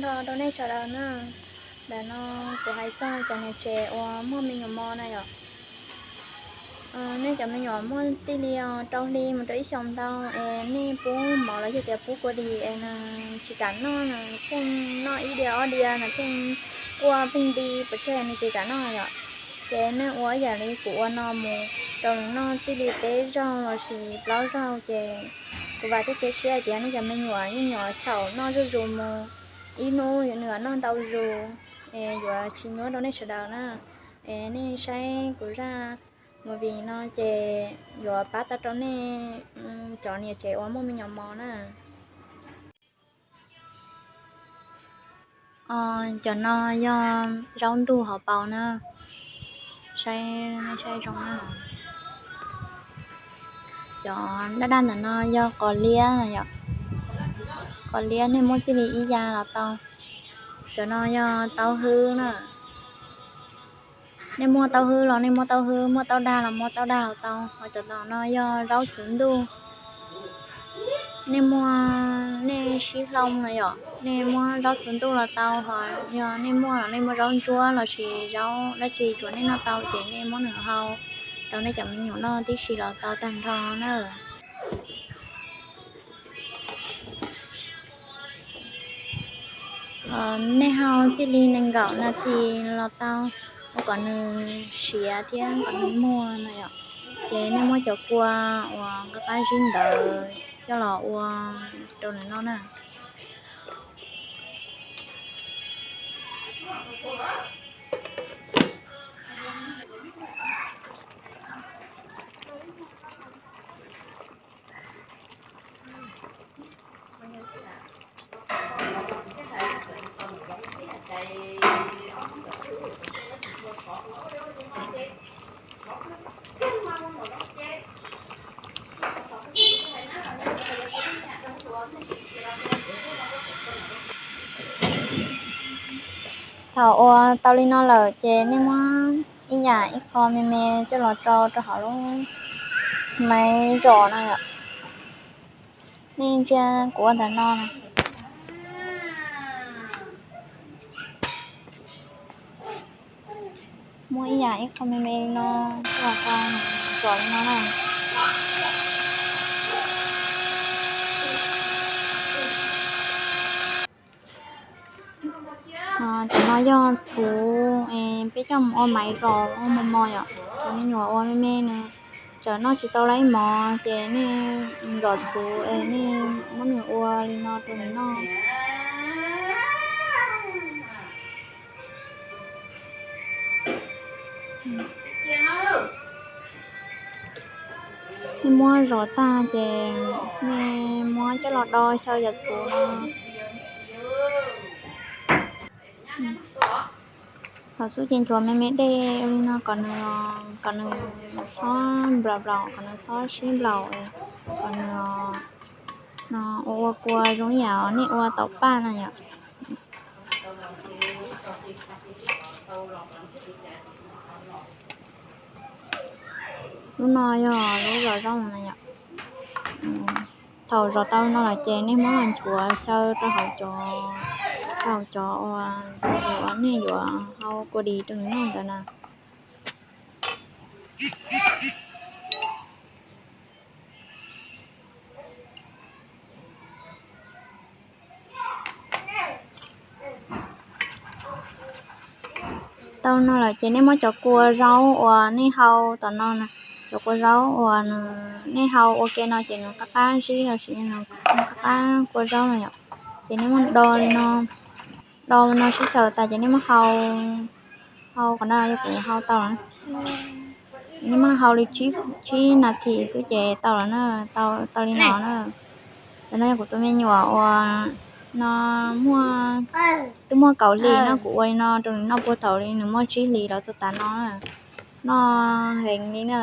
Nyob zoo rau nej sawv daws na. Ntawm no kuv hais txog cov niam tsev uas muaj me nyuam mos na yom. Nej cov me nyuam muaj txij li rau hli mus rau ib xyoos ntau es nej pub mov los yog tias pub kua dis es nws tsis kam noj, nws pheej noj ib diav ob diav, nws pheej quaj pheej nti pov tseg, nws tsis kam noj yom. Ces nej ua ib yam li kuv ua no mus rau nws noj txij li peb zaug los sis plaub zaug ces kuv vam thiab cia siab hais tias nej cov me nyuam yeej yuav xyaum noj zuj zus mus, ib hnub nws yuav noj ntau zus, es yuav tsis nyuaj rau nej sawv daws na. Es nej saib kuv zaj movie no ces yuav pab tau rau nej cov niam tsev uas muaj me nyuam mos na. Cov no yog zaub ntuj hauv paus na, saib, saib zoo na. Cov daj daj ntawm no yog qos liab na yom, qos liab nej muab txij li ib ya los tau. Cov no yog taub hwb na, nej muaj taub hwb los nej muab taub hwb, muaj taub dag los muab taub dag los tau. Ho cov no yog zaub txhuv ntuj, nej muaj, nej sib hloov no yom, nej muab zaub txhuv ntuj los tau, ho yog nej muaj los nej muaj zaub ntsuab los sis zaub dab tsi tsuas nej noj tau ces nej muab nws hau rau nej cov me nyuam noj tib si los tau tag nrho na. Nej hau txij li nees nkaum nas this los tau, ua kom nws siav thiab kom nws muag no yom. Ces nej muab cov kua uas qab qab zib ntawd coj los ua rau nws noj na. Thaum ua tau li no lawm ces nej muab ib yam ib qho me me coj los rau rau hauv lub maiv zom no yom. Nej ntsia kuv ua ntawm no na. Muab ib yam ib qho me me li no coj los rau zom li no na. Cov no yog txhuv es peb coj mus ua maiv zom ua mos mos yom. Cov me nyuam ua me me nws txawm noj tsis tau lawm ib mov ces nej zom txhuv es nej muab nws ua li no rau nws noj. Nej muab zom tag ces nej muab coj los do xyaw cov txhuv no. Thaum xub ces nchuav me me dej li no kom nws, kom nws txhob nplaum nplaum, kom nws txhob sib nplaum, kom nws no ua ua kua zoo ib yam nej ua taum paj no yom. Lub no yog lub zom zaub no yom. Thaum zom tau no lawm ces nej muab los nchuav xyaw rau hauv cov, rau hauv cov uas, uas nej yuav hau kua dis rau nws noj ntawd na. Tau no lawm ces nej muab cov kua zaub uas nej hau tom no na, cov kua zaub uas nej hau ua ke no ces nws qab qab zib los sis nws qab qab kua zaub no yom. Ces nej muab do li no, do li no sib xyaw tas ces nej muab hau, hau qhov no yog kuv hau tau lawm. Nej muab hau li tsib nas this xwb ces tau lawm na, tau, tau li no na. Cov no yog kuv tus me nyuam uas no muaj, twb muaj kaum hlis no kuv ua li no rau nws noj puag thaum li nws muaj tsib hlis los txog tav no na. Noj heev li na.